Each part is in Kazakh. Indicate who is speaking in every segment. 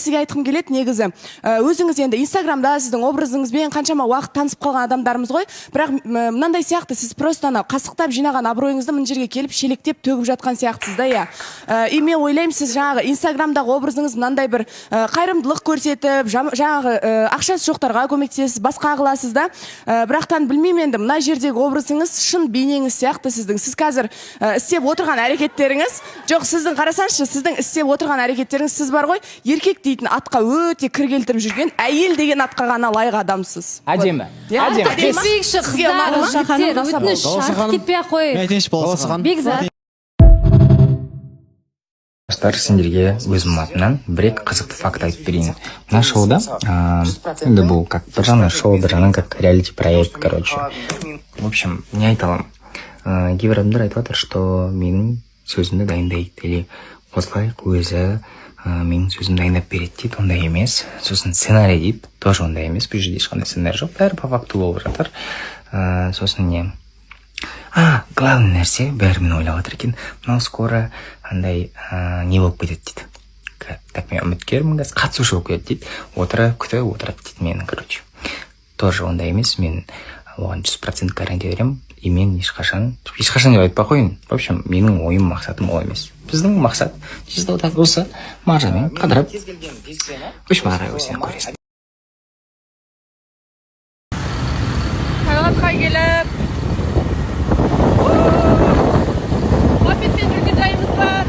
Speaker 1: Сізге айтқым келеді негізі. Өзіңіз енді Инстаграмда сіздің образыңызбен қаншама уақыт танысып қалған адамдармыз ғой, бірақ мынандай сияқты, сіз просто анау қасықтап жинаған абыройыңызды мына жерге келіп шелектеп төгіп жатқан сияқтысыз да, иә. И мен ойлаймын, сіз жаңағы Инстаграмдағы образыңыз мынандай бір қайырымдылық көрсетіп, жаңағы ақшасы жоқтарға көмектесесіз, басқа қыласыз да. Бірақтан білмеймін енді, мына жердегі образыңыз шын бейнеңіз сияқты сіздің. Сіз қазір істеп отырған әрекеттеріңіз жоқ сіздің, қарасаңызшы, сіздің істеп отырған әрекеттеріңіз, сіз бар ғой, еркек дейтін атқа өте кір келтіріп жүрген, әйел деген атқа ғана лайық адамсыз.
Speaker 2: Әдемі.
Speaker 1: Иә,
Speaker 2: әдемі.
Speaker 1: әдемі ма?
Speaker 3: Кетпейікші,
Speaker 1: Сізге ұнады
Speaker 3: қыздар,
Speaker 1: ма?
Speaker 3: жігіттер, өтініш,
Speaker 4: Балауса
Speaker 3: артық
Speaker 4: ханым.
Speaker 3: кетпей ақ қой.
Speaker 4: Мен айтайыншы, Балауса ханым.
Speaker 3: Бекзат.
Speaker 5: Достар, сендерге өзімнің атымнан бір екі қызықты факт айтып берейін. Мына шоуда енді бұл как бір жағынан шоу, бір жағынан как реалити проект, короче. В общем, не айта аламын? Кейбір адамдар айтып жатыр, что менің сөзімді дайындайды или қосылайық өзі менің сөзімді дайындап береді дейді. Ондай емес. Сосын сценарий дейді, тоже ондай емес. Бұл жерде ешқандай сценарий жоқ, бәрі по факту болып жатыр. Сосын не, главный нәрсе, бәрі мені ойлап жатыр екен, мынау скоро андай не болып кетеді дейді. Так, мен үміткермін қазір, қатысушы болып кетеді дейді, отырып күтіп отырады дейді мені. Короче, тоже ондай емес. Мен оған 100% гарантия беремін. И мен ешқашан, ешқашан деп айтпай ақ қояйын, в общем, менің ойым, мақсатым ол емес. Біздің мақсат чисто вот осы Маржанмен қыдырып, в общем, ары қарай сен көресің.
Speaker 6: Таиландқа келіп, мопедпен жүрген жайымыз бар.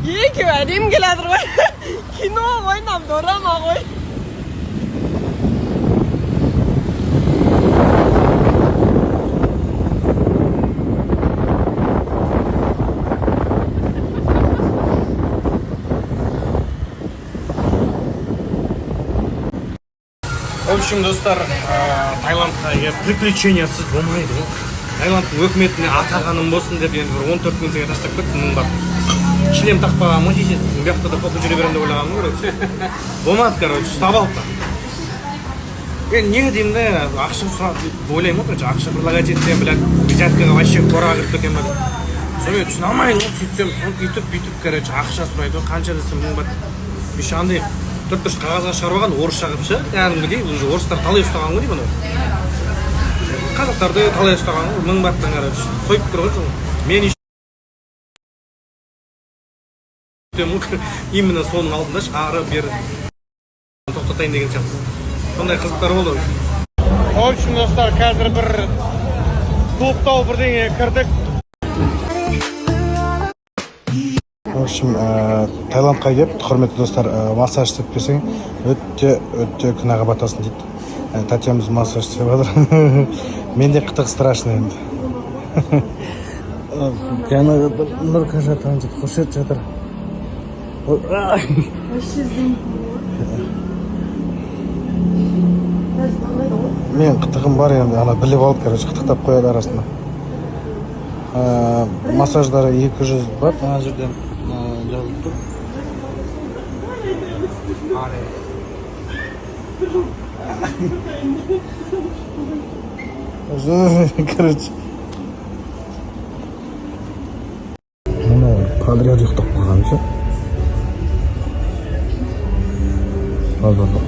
Speaker 6: Екеуі әдемі келе жатыр ғой, кино ғой мынау, дорама ғой.
Speaker 7: В общем, достар, Таиландқа келіп приключениясыз болмайды ғой. Таиландтың өкіметіне атағаным болсын деп енді бір 14 мың теңге тастап кеттім, мың бат. Шлем тақпағанмын ғой, шешесі. Бұл жақта да похуй жүре беремін деп ойлағанмын ғой, короче. Болмады, короче, ұстап алды. Енді не деймін да, ақша сұрап ойлаймын ғой, короче, ақша предлагать етсем, блядь, взяткаға вообще қораға кіріп кетемін ба деп. Сонымен түсіне алмаймын ғой, сөйтсем, үйтіп бүйтіп, короче, ақша сұрайды ғой, қанша десем, мың бат. Еще андай төрт бұрыш қағазға шығарып алған орысша қылып ше, кәдімгідей уже орыстар талай ұстаған ғой деймін анау. Қазақтарды талай ұстаған ғой, мың баттан, короче, сойып тұр ғой сол. Мен еще именно соның алдында ше, ары бері тоқтатайын деген сияқты. Сондай қызықтар болды. В общем, достар, қазір бір клубтау бірдеңеге кірдік.
Speaker 8: В общем, Таиландқа келіп, құрметті достар, массаж істеп берсең, өте өте күнәға батасың дейді. Тәтеміз массаж істеп жатыр. Менде қытық страшный енді. Жаңағы бір Нұрка жатыр, ана жерде Хуршет жатыр. Ой, ай. Мен қытығым бар енді, ана біліп алып, короче, қытықтап қояды арасында. Массаждары 200 бат, ана жерден жазылып тұр. Короче, мынау подряд ұйықтап қалған ше. Бар, бар, бар.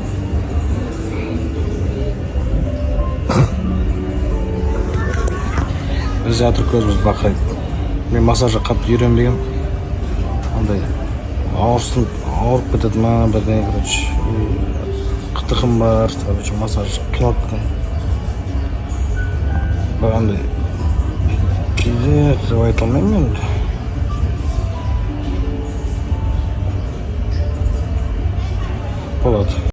Speaker 8: Біз жатыр, көзіміз бақырайып. Мен массажға қатты үйренбегенмін, андай ауырсынып ауырып кетеді ма бірдеңе, короче. И қытығым бар, короче, массаж қиналып кетемін. Бірақ андай пиздец деп айта алмаймын енді, болады.